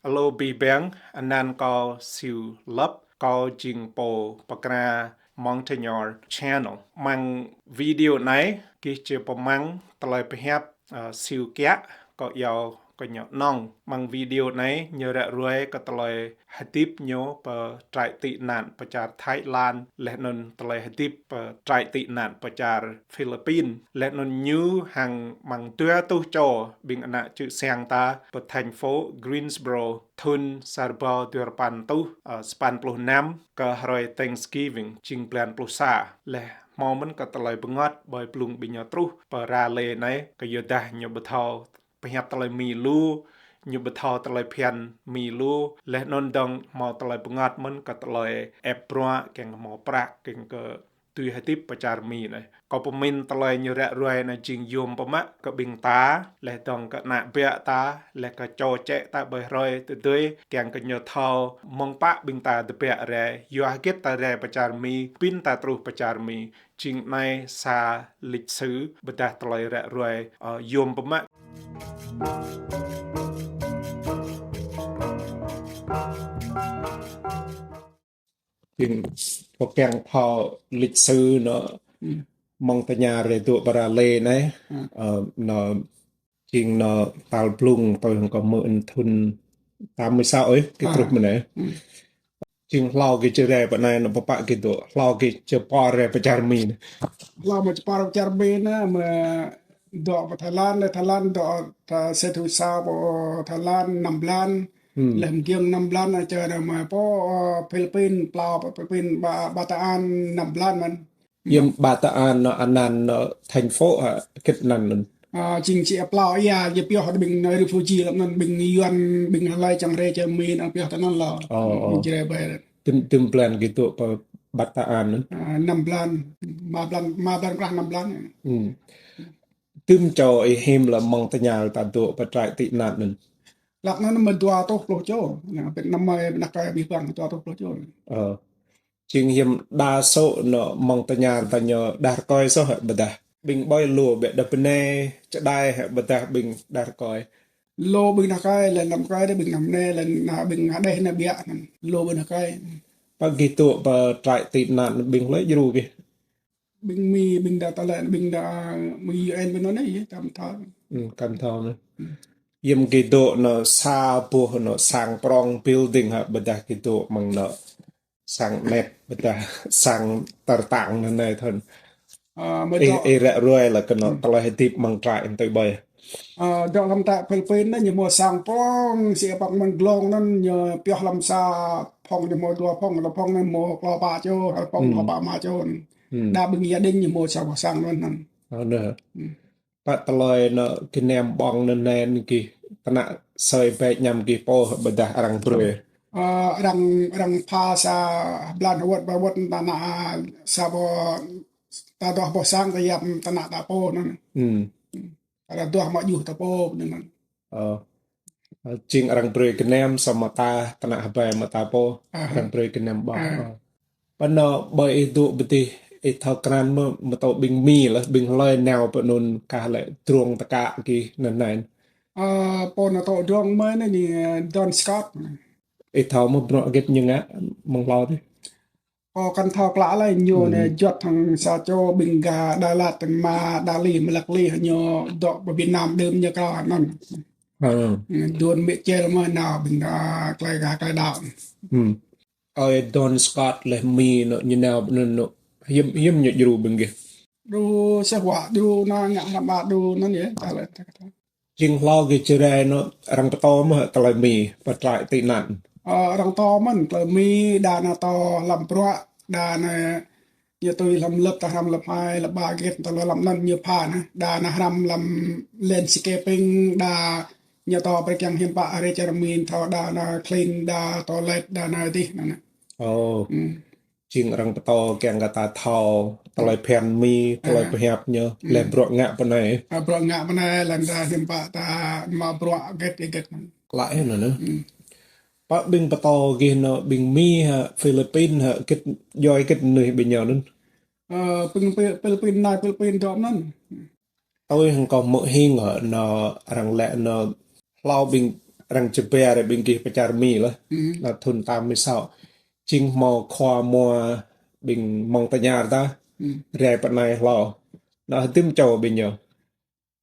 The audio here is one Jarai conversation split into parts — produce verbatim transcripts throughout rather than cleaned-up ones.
Alo abih bang, anăn kâo Siu Lăp, kâo jing pô pơkra Montagnard Channel. Amăng video anai, gih či pơmăng tơlơi pơhiăp, ơ, Siu Kiă, kâo iâu kơ ñu Nong. Amăng video anai, ñu ră ruai kơ tơlơi hơdip ñu pơ trại tị nạn pơ čar Thái Lan, laih anŭn tơlơi hơdip pơ trại tị nạn pơ čar Philippin. Laih anŭn ñu hăng amăng dua rơtuh čô ƀing ană čư̆ siăng ta pơ thành phố Greensboro thŭn sa rơbâo dua rơpăn rơtuh, ơ, sapăn pluh năm kơ hrơi Thanksgiving, jing blan pluh sa. Laih hmâo mơ̆n kơ tơlơi bơngăt ƀơi blung ƀing ñu truh pơ Raleigh anai, kơ yua dah ñu ƀu thâo pơhiăp tơlơi Mi lu, ñu ƀu thâo tơlơi phiăn Mi lu, laih anŭn dơ̆ng hmâo tơlơi bơngăt mơ̆n kơ tơlơi ĕp bruă kiăng hmâo prăk, kiăng kơ dưi hơdip pơ čar Mi anai. Kâo pơmĭn tơlơi ñu ră ruai anai jing yôm pơmă kơ ƀing ta, laih dơ̆ng kơ ană ƀă ta, laih kơ čô čĕ ta ƀơi hrơi tơdơi, kiăng kơ ñu thâo mơ̆ng pă ƀing ta tơbiă rai, yua hơget ta rai pơ čar Mi, ƀing ta truh pơ čar Mi, jing anai sa lịch sử ƀôdah tơlơi ră ruai, ơ, yôm pơmă. Jing kâo kiăng thâo lịch sử anŭn, Montagnard rai dŏ pơ Raleigh anai, ơ, anŭn jing anŭn tal blung tui hăng kâo hmư̆ thŭn tám mươi sáu ơi, gih truh mơ̆n anai. Jing hlâo gih či rai pơ anai anŭn pơpă gih dŏ, hlâo gih či pơr rai pơ čar Mi anai. Hlâo mă či pơr pơ čar Mi anai, mă dŏ pơ Thái Lan, laih Thái Lan dŏ ta sĕt hui sa pơ Thái Lan năm blan, laih mơgiăng năm blan anai čơ anai mă pơ, ơ, Philippin, plao pơ Philippin, Ba, Bataan năm blan mơ̆n. Yôm Bataan anŭn anăn anŭn thành phố hă, hơget anăn anŭn? Ơ, jing či plao ia, ia pioh ƀing anai refugee lăm anŭn, ƀing Yuan, ƀing hlơi čang rai čar Mi anŭn pioh tơ anŭn lŏ. Ơ, ơ. Ƀing či rai ƀai. Tơm, tơm blan gih dŏ pơ Bataan anŭn? Ơ, năm blan, rơma blan, rơma blan krah năm blan. Tơm čô ih him lăm Montagnard ta dŏ pơ trại tị nạn anŭn? Lăm anŭn mă dua rơtuh pluh čô. Anai, ƀing ană mơi, ƀing ană kơi abih bang dua rơtuh pluh čô. Ơ. Jing hiư̆m đa số anŭn Montagnard ta ñu đah rơkơi soh hă ƀôdah ƀing ƀơi lu ƀĕ đah bơnai čơđai hă ƀôdah ƀing đah rơkơi? Lu ƀing ană kơi, laih anăm kơi dih ƀing anăm bơnai, laih anŭn ƀing hơđeh anai ƀiă anŭn. Lu ƀing ană kơi. Pă gih dŏ pơ trại tị nạn ƀing hlơi djru gih? Ƀing Mi, ƀing đah tơlơi, ƀing đah Mi U N ƀing anŭn anai, yơh, tam thâo. Tam thâo anai. Yôm gih dŏ anŭn sa boh anŭn sang prŏng building hă ƀôdah gih dŏ amăng anŭn sang anet ƀôdah sang tơrtang anai thơ̆n. Ơ, mă ih, dŏ ih ră ruai lĕ kơ anŭn tơlơi hơdip amăng trại anŭn tui ƀai. Ơ, dŏ lăm trại Philippin anai ñu hmâo sang prŏng, sĭt păng mơ̆ng glông anŭn ñu pioh lăm sa phŏng ñu hmâo dua phŏng, lăm phŏng anai hmâo klâo pă čô, hơl phŏng klâo pă rơma čô anŭn. Đa ƀing gia đình ñu hmâo sa boh sang anŭn anŭn. Ơ, anai. Pă tơlơi anŭn kơ nem ƀơ̆ng anŭn anai gih tơnă sơi ƀĕ ñăm gih pô ƀôdah arăng brơi? Ơ, arăng, arăng pha sa blan hơwơ̆t ƀơi wơ̆t tơnă sa boh, ta duah boh sang ta yap tơnă ta pô anŭn. Arăng duah mă djuh ta pô anŭn. Ơ. Jing arăng brơi kơ nem samơ̆ ta tơnă hơbai mă ta pô. Arăng brơi kơ nem ƀơ̆ng. Ơ. Pơ anŭn ƀơi ih dŏ pơ adih ih thâo krăn mơ̆, mơ̆ tơl ƀing Mi lĕ, ƀing hlơi nao pơ anŭn kah lĕ drông tơkă gih anŭn anai? Ơ, pô nao tŏ drông mơ̆ anai ñu, ơ, Don Scott. Ih thâo mơ̆ bruă hơget ñu ngă mơ̆ng hlâo adih? Ơ, kăn thâo klă lĕ ñu anai juăt hăng sa čô ƀing gah Đà Lạt, tơ̆ng mă Đà Lạt, mă Lăk Lih ñu dŏ pơ Việt Nam đưm ñu krao anŭn. Ơ. Đôn Mỹ Chel mơ̆ nao ƀing gah tơlơi gah tơlơi đaŏ. Ơi Don Scott laih Mi anŭn ñu nao anŭn anŭn. Hiư̆m, hiư̆m ñu djru ƀing gih? Djru sĕh wă djru anŭn ngă hrăm ƀă djru anŭn yơh, ta lĕ ta kơ ta. Jing hlâo gih či rai anŭn arăng pơtô mơ̆ tơlơi Mi pơ trại tị nạn? Ơ, arăng pơtô mơ̆n, tơlơi Mi đa anŭn pơtô lăm bruă, đa anŭn ñu tui lăm lớp, ta hrăm lớp hai, lớp ba hơget tơlơi lăm anŭn ñu pha anŭn, đa anŭn hrăm lăm landscaping, đa ñu pơtô brơi kiăng hiư̆m pă rai čar Mi thâo, đa anŭn clean, đa toilet, đa anŭn adih anŭn. Ơ. Jing arăng pơtô kiăng kơ ta thâo tơlơi phiăn Mi, tơlơi pơhiăp ñu, laih bruă ngă pơ anai. Ơ, bruă ngă pơ anai, laih anŭn hiư̆m pă ta mă bruă hơget hơget. Klă yơh anŭn. Pă ƀing pơtô gih anŭn ƀing Mi hă, Philippin hă, hơget, djŏ hơget mơnuih ƀing ñu anŭn? Ơ, ƀing Philippin anai, Philippin dŏ anŭn. Tui hăng kâo hmư̆ hing hă, anŭn arăng laĭ anŭn hlâo ƀing arăng čơpia rai ƀing gih pơ čar Mi lah. Hmm. Anŭn thŭn tám mươi sáu. Jing hmâo khua mua ƀing mơ̆ng tơña ta. Hmm. Rai pơ anai hlâo. Anŭn hơdôm čô ƀing ñu.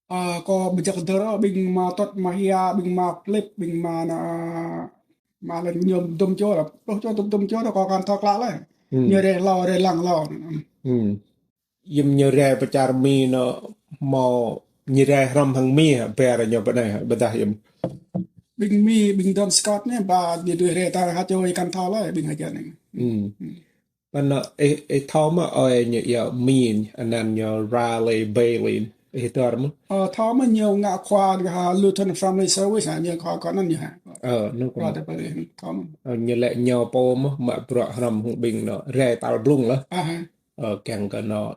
Ơ, kâo ƀu jak dơ̆r, ƀing mă Tŭt, mă Hia, ƀing mă Klip, ƀing mă anŭn, mă lĕ ñu hơdôm čô lah. Pluh čô hơdôm, hơdôm čô lah, kâo kăn thâo klă lĕ. Hmm. Ñu rai hlâo, rai lăng hlâo. Hmm. Yơ̆m ñu rai pơ čar Mi anŭn hmâo ñu rai hrŏm hăng Mi hă, ƀiă rai ñu pơ anai hă, ƀôdah yơ̆m. Ƀing Mi, ƀing Don Scott anai, ba ñu dưi rai ta ha čô ih kăn thâo lĕ, ƀing hơjăn anai. Hmm. Hmm. Pơ anŭn ih, ih thâo mơ̆ ơi ñu yơh Mi, anăn ñu Raleigh Bailey, ih hơdơr mơ̆? Ơ, thâo mơ̆ ñu ngă khua ha Lutheran Family Service hă, ñu khua kơ anŭn ñu hă? Ơ, anŭn kơ. Khua tơ pơ ih thâo mơ̆? Ơ, ñu lĕ ñu pô mơ̆, mă bruă hrŏm hăng ƀing anŭn, rai tal blung lah. Aha. Ơ, kiăng kơ anŭn,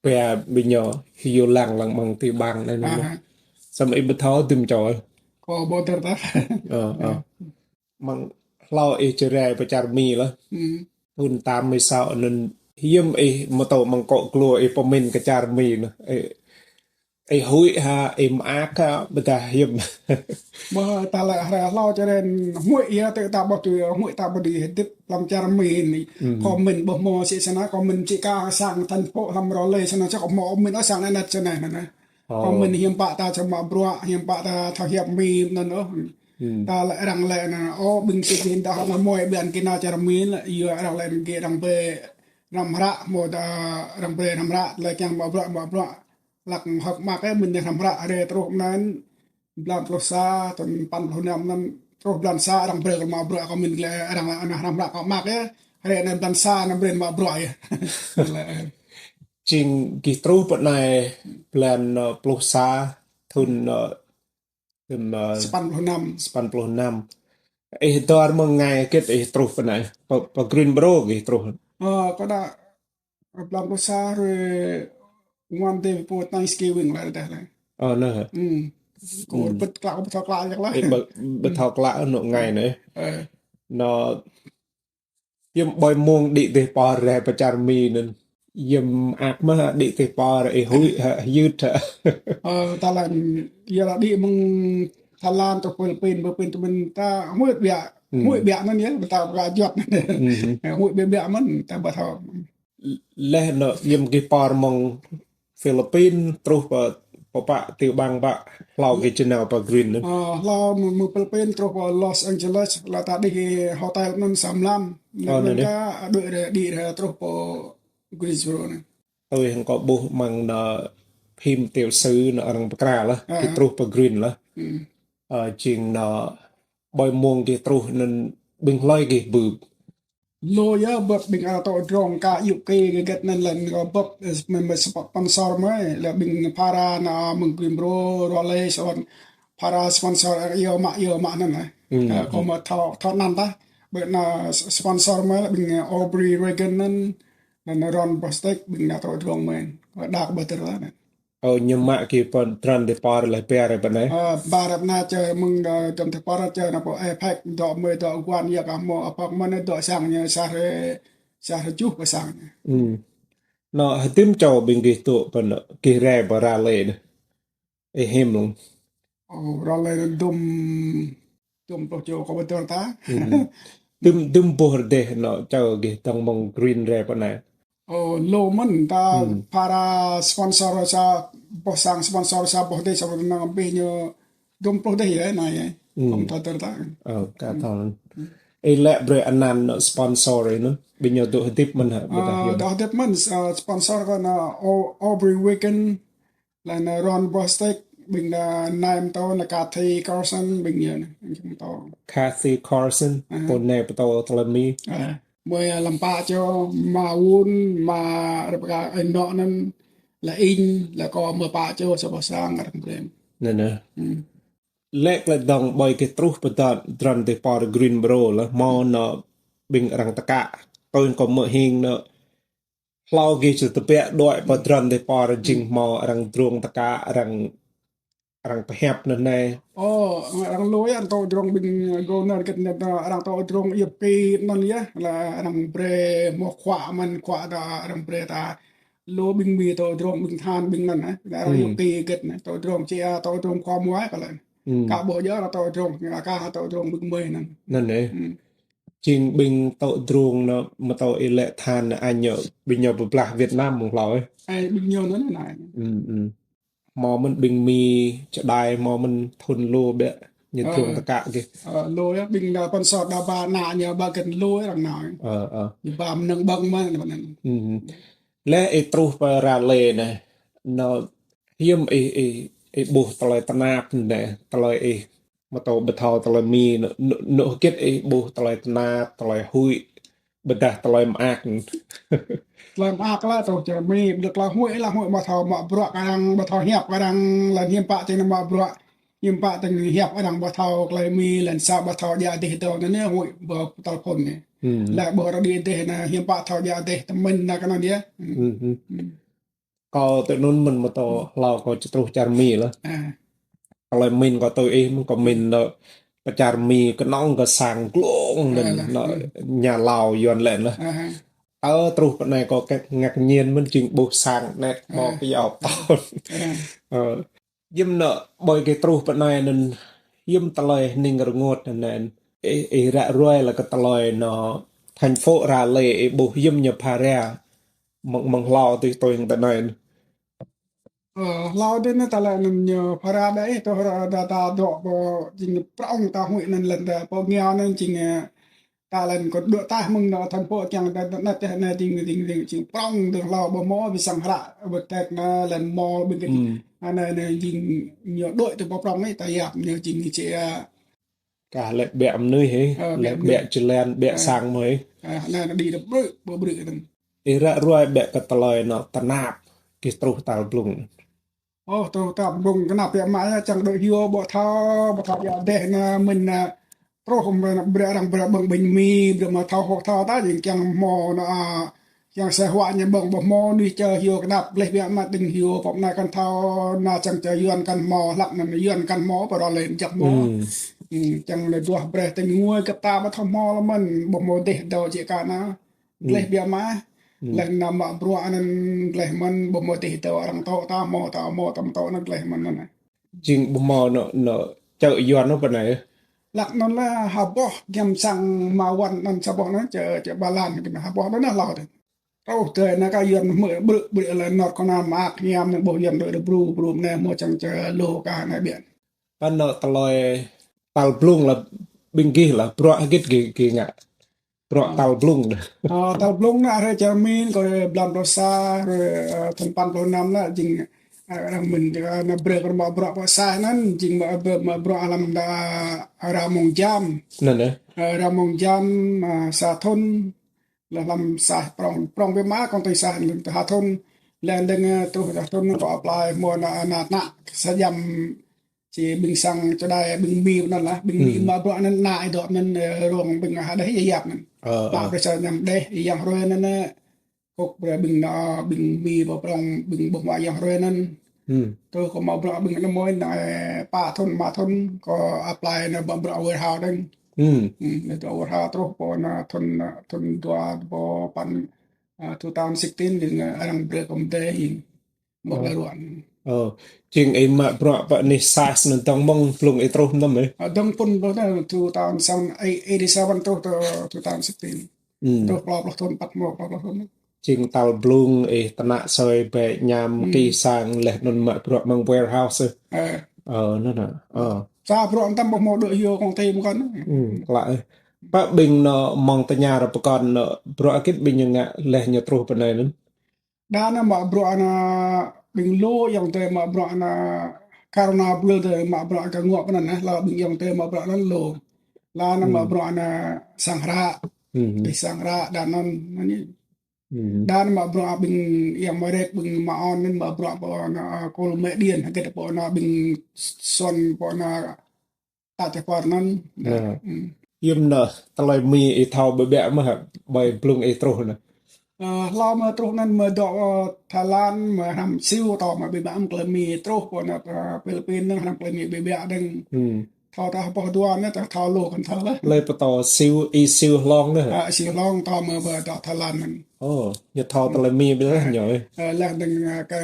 ƀiă ƀing ñu hyu lăng lăng mơ̆ng ti ƀang anai anŭn. Aha. Samơ̆ ih ƀu thâo hơdôm čô. Kâo ƀu dơ̆r ta. Ơ, ơ. Mơ̆ng hlâo ih či rai pơ čar Mi lah. Hmm. Thŭn tám mươi sáu anŭn hiư̆m ih mơtô mơ̆ng akŏ glô ih pơmĭn kơ čar Mi anŭn. Ih, ih huĭ hă, ih mơak hă, ƀôdah hiư̆m. Ƀu, ta lĕ hrơi hlâo čơren huĭ yơh, tơ ta ƀu tui huĭ ta ƀu dưi hơdip lăm čar Mi anai. Hmm. Kâo mĭn ƀu hmâo sĭt sơnă, kâo mĭn či ka sang thành phố hlăm Raleigh sơnă, čŏk hmâo mĭn ôh sang anai anŭn sơnă anŭn. Ơ. Kâo mĭn hiư̆m pă ta čơmă bruă, hiư̆m pă ta thâo hiăp Mi anŭn ôh. Hmm. Ta lĕ arăng lĕ anŭn, ơ, ƀing ti ƀing dah anŭn mơi ƀiăn kơ anŭn čar Mi lĕ, yua arăng lĕ gih arăng brơi hrăm hră, hmâo ta arăng brơi hrăm hră, lĕ kiăng mă bruă, mă bruă. Hlăk hơ̆k mơak yơh, mĭn hrăm hră, rai truh anŭn, blan pluh sa, thŭn păn pluh năm anŭn, truh blan sa, arăng brơi kơ mă bruă kơ mĭn lĕ, arăng lĕ anŭn hrăm hră kơ mơak yơh, rai anŭn blan sa, anŭn brơi mă bruă yơh. Lĕ. Jing gih truh pơ anai blan, ơ, pluh sa, thŭn, ơ, thŭn, ơ, sapăn pluh năm. Sapăn pluh năm. Ih hơdơr mơ̆ng anai hơget ih truh pơ anai. Pơ, pơ Greensboro gih truh. Ơ, kâo đa blan pluh sa hrơi one day before Thanksgiving lah dah lah. Ơ, anŭn hă? Hmm. Kâo ƀu thâo klă, ƀu thâo klă jak lah. Ih ƀu, ƀu thâo klă anŭn anai anai. Ơ. Anŭn Yơ̆m ƀơi mông đĭ tih pơ rai pơ čar Mi anŭn. Yơ̆m mơak mơ̆ đĭ tih pơ rai, ih huĭ hă, hyưt hă? Ơ, ta lăng, yua lĕ đĭ mơ̆ng Thái Lan truh Philippin, Philippin tơ mĭn ta huĭ biă, hmm, huĭ biă mơ̆n yơh, ta ƀu ka juăt. Hmm. Huĭ biă biă mơ̆n, ta ƀu thâo. Laih anŭn yơ̆m gih pơ mơ̆ng Philippin truh pơ, pơ pă, tiểu bang pă, hlâo gih či nao pơ Green anŭn. Ơ, hlâo mơ̆ng, mơ̆ng Philippin truh pơ Los Angeles, lĕ ta đĭ hơtel anŭn sa mlam. Ơ, anŭn anŭn yơh. Ka đuaĭ rai, đĭ rai truh pơ Greensboro anŭn. Tui hăng kâo ƀuh mơ̆ng anŭn phim tiểu sử anŭn arăng pơkra lah, ơ, gih truh pơ Green lah. Hmm. Ơ, jing anŭn ƀơi mông gih truh anŭn ƀing hlơi gih bưp. Lu yơh bưp ƀing arăng tŏ drông ka yŭ kơ gơgĕt anŭn lĕ kơ bưp, ơ, mơ̆, mơ̆ sponsor mơ̆, lĕ ƀing phara anŭn mơ̆ng Greensboro, Raleigh, Swan, phara sponsor, ơ, yua mă, yua mă anŭn, ơ. Hmm, ơ, kâo hmm. Mơ̆ thâo, thâo anăn ta. Ƀing anŭn s-, sponsor mơ̆ lĕ ƀing, ơ, Aubrey Reagan anŭn, anŭn Ron Bostic, ƀing anŭn tŏ drông mơ̆n. Kâo đa kơ ƀu tơr ta anŭn. Ơ, ñu mă gih pơ dron tih pơ rai lĕ pia rai pơ anai. Ơ, ba rai pơ anai čơ mơ̆ng, ơ, dron tih pơ rai čơ anŭn pơ Apex, dŏ mơi dŏ guan yua kơ hmâo apartment dŏ sang ñu sa hrơi, sa hrơi juh pơ sang ñu. Hmm. Anŭn hơdôm čô ƀing gih dŏ pơ anŭn, gih rai pơ Raleigh anŭn. Ih him lăng. Ơ, Raleigh anŭn dŭm, dŭm pluh čô kâo ƀu tơr ta. Hmm. Dŭm, dŭm boh rơdêh anŭn čô gih dŏng mơ̆ng Green rai pơ anai. Ơ, lu mơ̆n ta, hmm, phara sponsor sa boh sang, sponsor sa boh rơdêh, sa boh rơdêh anŭn abih ñu dŭm pluh rơdêh yơh anai yơh. Hmm. Kâo ƀu thâo tơr ta. Ơ, ka thâo. Hmm. Ih lĕ brơi anăn anŭn sponsor anŭn. Ƀing ñu dŏ hơdip mơ̆n hă, ƀu tah yơh. Ơ, dŏ hơdip mơ̆n, ơ, sponsor kâo anŭn Au-, Aubrey Reagan, lĕ anŭn Ron Bostic, ƀing anŭn nai pơtô anŭn Kathy Carson, ƀing ñu anŭn, ñu pơtô. Kathy Carson, ơ, pô nai pơtô tơlơi Mi. Ơ, mơi lăm pă čô, mă Wun, mă Rebecca, ơ, anŭn anŭn, lĕ ing, lĕ kâo mơi pă čô, sa boh sang, arăng brơi. Anŭn anŭn. Hmm. Lĕ klĕ dŏng ƀơi gih truh pơ dron, dron tih pơ rai Greensboro lah, hmâo anŭn ƀing arăng tơkă, tui kâo mơ̆ hing anŭn. Hlâo gih či tơbiă đuaĭ pơ dron tih pơ rai jing hmâo arăng drông tơkă, arăng, arăng pơhiăp anŭn anai. Ơ, arăng lu yơh, arăng tŏ drông ƀing governor gơgĕt anŭn, arăng tŏ drông yơh pĭ anŭn yơh, lĕ arăng brơi hmâo khua mơ̆n, khua ta arăng brơi ta. Lu ƀing Mi tŏ drông ƀing tơhan ƀing anŭn, ơ, arăng yơh pĭ gơgĕt anŭn, tŏ drông či, ơ, tŏ drông khua mua kơ lĕ. Ư. Kâo ƀuh djơ̆ ră tŏ drông, ñu ră kâo tŏ drông ƀing mơi anŭn. Anŭn ĕ. Ư. Jing ƀing tŏ drông anŭn, mơ̆ tŏ ih lĕ than anŭn ñu, ƀing ñu pơblah Việt Nam mơ̆ng hlâo ĕ. Ơ, ƀing ñu anŭn anai. Ư, ư. Hmâo mơ̆n ƀing Mi čơđai, hmâo mơ̆n thŭn lu biă ñu drông tơkă gih. Ơ, lu yơh, ƀing đa pơ̆n sot đa ba ană ñu ba gĕt lu yơh arăng anai. Ơ, ơ. Ñu ba mơnơ̆ng ƀơ̆ng mơ̆n anŭn. Ư, ư. Lĕ ih truh pơ Raleigh anai, anŭn hiư̆m ih, ih, ih ƀuh tơlơi tơnap anai, tơlơi ih mơ̆ tŏ ƀu thâo tơlơi Mi, anŭn, anŭn, anŭn hơget ih ƀuh tơlơi tơnap, tơlơi huĭ, ƀôdah tơlơi mơak. Tơlơi mơak lĕ truh čar Mi, ƀôdah tơlơi huĭ lĕ huĭ ƀu thâo mă bruă kơ arăng, ƀu thâo hiăp kơ arăng, lĕ hiư̆m pă čang mă bruă, hiư̆m pă čang hiăp arăng ƀu thâo tơlơi Mi, lĕ sa ƀu thâo djă dêh dŏ anŭn huĭ ƀu tơl phŭn anai. Ư. Lĕ ƀuh ră dêh anŭn hiư̆m pă thâo djă dêh tơmĕn anŭn kơ anŭn yơh. Ư. Ư, ư. Kâo tui anŭn mơ̆n mơ̆ tŏ hlâo kâo či truh čar Mi lĕ. Ơ. Tơlơi mĭn kâo tui ih mơ̆n kâo mĭn lĕ pơ čar Mi kơnơ̆ng kơ sang glông anŭn, anŭn ñu Lao Yuan lĕ anŭn. Ơ, truh pơ anai kâo kĕ ngă ñen mơ̆n jing ƀuh sang anet hmâo kơ yua tŏn. Ơ. Hiư̆m anŭn ƀơi gih truh pơ anai anŭn hiư̆m tơlơi hning rơngot anŭn. Ih, ih ră ruai lĕ kơ tơlơi anŭn thành phố Raleigh ih ƀuh hiư̆m ñu phara mơ̆ng, mơ̆ng hlâo tui tui hăng tơ anai. Ơ, hlâo dih anŭn tơlơi anŭn ñu phara đa ih tŏ ră đa ta dŏ pơ jing prŏng ta huĭ anŭn lĕ ta pơ ngiao anŭn jing, ơ, ta lĕ kơ dŏ tah mơ̆ng anŭn thành phố kiăng ta, ta, ta, ta, anŭn jing, jing, jing, jing prŏng dơ̆ng hlâo ƀu hmâo ƀing sang hră ƀu tĕk anŭn lĕ hmâo ƀing kơ. Ư. Anŭn, anŭn jing ñu dŏ tơ pơ prŏng ih ta yap ñu jing či, ơ, Kah lĕ ƀiă mơnuih hĭ, ơ, lĕ ƀiă mơnuih. Ƀiă jơlan, ƀiă sang mơ̆ hĭ. Ơ, anai anŭn đĭ ră brư̆, ƀu brư̆ tơ̆ng. Ih ră ruai ƀiă kơ tơlơi anŭn tơnap, gih truh tal blung. Ơ, truh tal blung tơnap biă mă yơh, čang dŏ hyu ƀu thâo, ƀu thâo djă dêh anŭn mơ̆n anŭn. Truh mơ̆n brơi arăng brơi ƀơ̆ng ƀing Mi, brơi mă thâo hŏk thâo ta jing kiăng hmâo anŭn, a, Yang sa huă ñu ƀơ̆ng ƀu hmâo anih čơ hyu kơnăp gleh biă mă tơ̆ng hyu pŏk anai kăn thâo anŭn čang čơ Yuan kăn hmâo hlăk anŭn Yuan kăn hmâo pơ Raleigh jăk hmâo. Ư. Ư, čang lĕ duah brơi tơ̆ng ngui kơ ta ƀu thâo hmâo lĕ mơ̆n ƀu hmâo dêh dŏ či kơ anŭn. Ư. Gleh biă mă. Ư. Lĕ anŭn mă bruă anŭn gleh mơ̆n ƀu hmâo dêh dŏ arăng tŏ ta hmâo ta hmâo tăm tŏ anŭn gleh mơ̆n anŭn. Jing ƀu hmâo anŭn, anŭn čơ Yuan anŭn pơ anai. Hlăk anŭn lĕ ha boh giăm sang mă wăn anŭn sa boh anŭn čơ, čơ Ba Lan giăm ha boh anŭn hlâo tơ. Ơ, tơ anŭn kơ Yuan mơ̆ brư̆, brư̆ lĕ North Carolina mă ak ñam anŭn ƀuh Yuan đuaĭ đơ bru, bru anai hmâo čang čơ lu kơ anai biă. Pơ anŭn tơlơi tal blung lĕ ƀing gih lĕ bruă hơget gih, gih ngă. Bruă tal blung đơ. Ơ, tal blung anŭn hrơi čar Mi kơ hrơi blan pluh sa, hrơi, ơ, thŭn păn pluh năm lĕ jing, ơ, arăng mĭn, ơ, anŭn brơi kơ mă bruă pơ sa anŭn jing mă, mă bruă lăm đa Ramon Jam. Anŭn anŭn. Ơ, Ramon Jam, ơ, sa thŭn, lĕ lăm sa prŏng, prŏng biă mă kông tui sa anŭn tơ ha thŭn. Lĕ anŭn, ơ, truh ha thŭn kâo apply hmâo anŭn, anŭn tơnă sa jam Či ƀing sang čơđai ƀing Mi anŭn lah, ƀing Mi mă bruă anŭn anai dŏ anŭn, ơ, rông ƀing hơđeh yap anŭn. Ơ, mă bruă sa ñăm đeh, yang hrơi anŭn, ơ, kŏk bruă ƀing anŭn, ƀing Mi ƀu prŏng, ƀing ƀuh mă yang hrơi anŭn. Truh kơ mă bruă ƀing anŭn mơ̆n, ơ, pă thŭn, mă thŭn, kâo apply anŭn mă bruă warehouse dơ̆ng. Anŭn tơ warehouse truh pơ anŭn thŭn, thŭn dua rơbâo păn, ơ, two thousand sixteen, ƀing, ơ, arăng brơi kơ mơdeh. Mă bruă. Ơ, jing ih mă bruă pơ anih sa anŭn dơ̆ng mơ̆ng blung ih truh mơtam ih? Ơ, dơ̆ng pŭn pluh anŭn, two thousand seven, eight, eighty-seven truh tơ two thousand sixteen. Truh klâo pluh thŭn, păt mơ̆ klâo pluh thŭn. Jing tal blung ih tơnă asơi bĕ ñăm kih sang leh anŭn mă bruă mơ̆ng warehouse. Ơ. Ơ, anŭn anŭn. Ơ. Sa bruă mơtam ƀu hmâo dŏ hyu kông tê mơkăn. Klă ih. Pă ƀing anŭn mơ̆ng tơña ră pơkŏn anŭn bruă hơget ƀing ñu ngă leh ñu truh pơ anai anŭn? Đa anŭn mă bruă anŭn ƀing lu ayŏng adơi mă bruă anŭn Corona ƀuăl adơi mă bruă kơ ngŏ pơ anŭn, lă ƀing ayŏng adơi mă bruă anŭn lu. Lă anŭn mă bruă anŭn sang hră. Ƀing sang hră đa anŭn anai. Đa anŭn mă bruă ƀing ayŏng Amêrik ƀing mă on anŭn mă bruă pơ anŭn kôl mĕ điện hơget pơ anŭn ƀing suan pơ anŭn ta tơpăr anŭn. Hiư̆m anŭn tơlơi Mi ih thâo ƀiă ƀiă mơ̆ hă, ƀơi blung ih truh anŭn? Ơ, hlâo mơ̆ truh anŭn mơ̆ dŏ, ơ, Thái Lan, mơ̆ hrăm Siu tơ mơ̆ ƀiă ƀiă mơ̆ tơlơi Mi truh pơ anŭn, ơ, Philippin anŭn hrăm tơlơi Mi ƀiă ƀiă dơ̆ng. Thâo ta boh dua anŭn ta thâo lu kăn thâo leh. Lơi pơtô Siu, ih Siu Hlong anŭn hă? Ơ, Siu Hlong tơ mơ̆ ƀơi dŏ Thái Lan anŭn. Ơ, ñu thâo tơlơi Mi ƀiă leh ñu. Ơ, leh dơ̆ng, ơ, kơ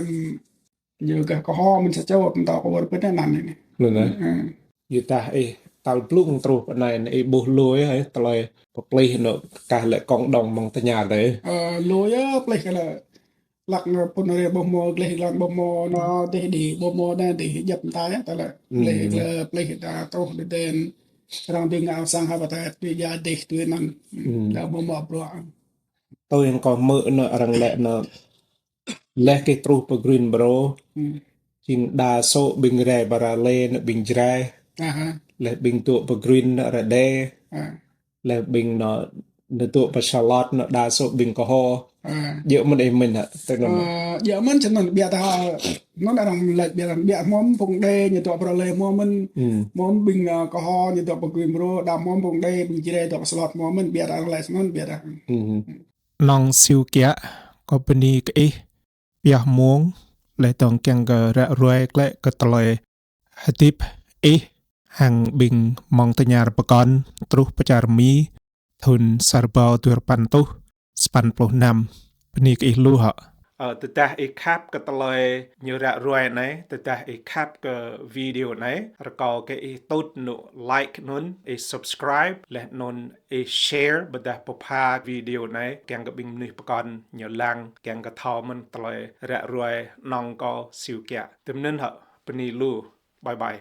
Ñu gah kơ hŏ mơ̆n sa čô, pơtô kơ wơr bĭt anŭn anai. Anŭn anai. Yua dah ih tal blung truh pơ anai, ih ƀuh lui hă, tơlơi pơplih anŭn kah lĕ cộng đồng mơ̆ng tơña dih. Ơ, lui yơh, pơplih kah lĕ hlăk anŭn phun rê ƀuh mơ̆, gleh lăng ƀuh mơ̆, anŭn dih dih, ƀuh mơ̆ anŭn dih, djăp mơta yơh, tơlơi. Hmm. Gleh, gleh, pơplih dah truh dih dên. Arăng dih ngă sang hă pơtă, dih ja dih tui anŭn. Hmm. Dah ƀuh mơ̆ bruă. Tui hăng kâo hmư̆ anŭn arăng laĭ anŭn leh kơ truh pơ Greensboro. Hmm. Jing đa số ƀing rai Bra Lê anŭn ƀing Jrai. Aha. Leh ƀing dŏ pơ Green anŭn Rơđê. Ah. Leh ƀing anŭn, anŭn dŏ pơ Charlotte anŭn đa số ƀing Kơho. Ah. Djơ̆ mơ̆n ih mĭn hă, tui anŭn. Ơ, djơ̆ mơ̆n čơnăn, biă dah, anŭn arăng laĭ biă dah, biă hmâo phung Đê ñu dŏ Bra Lê hmâo mơ̆n. Hmm. Hmâo ƀing, ơ, Kơho ñu dŏ pơ Greensboro, đa hmâo phung Đê, ƀing Jrai dŏ pơ Charlotte hmâo mơ̆n, biă dah arăng laĭ anŭn, biă dah. Hmm. Nong Siu Kiă, kâo bơni kơ ih pioh mông, leh dơ̆ng kiăng kơ ră ruai glaĭ kơ tơlơi hơdip ih hăng ƀing mơ̆ng tơña pơkŏn truh pơ čar Mi, thŭn sa rơbâo dua rơpăn rơtuh sapăn pluh năm. Bơni kơ ih lu hă. Ơ, tơdah ih khăp kơ tơlơi ñu ră ruai anai, tơdah ih khăp kơ video anai, rơkâo kơ ih tŭt anŭn like anŭn, ih subscribe, leh anŭn ih share, ƀôdah pơpha video anai, kiăng kơ ƀing mơnuih pơkŏn ñu lăng, kiăng kơ thâo mơ̆n tơlơi ră ruai nong kâo Siu Kiă. Tui anŭn hă, bơni lu. Bye bye.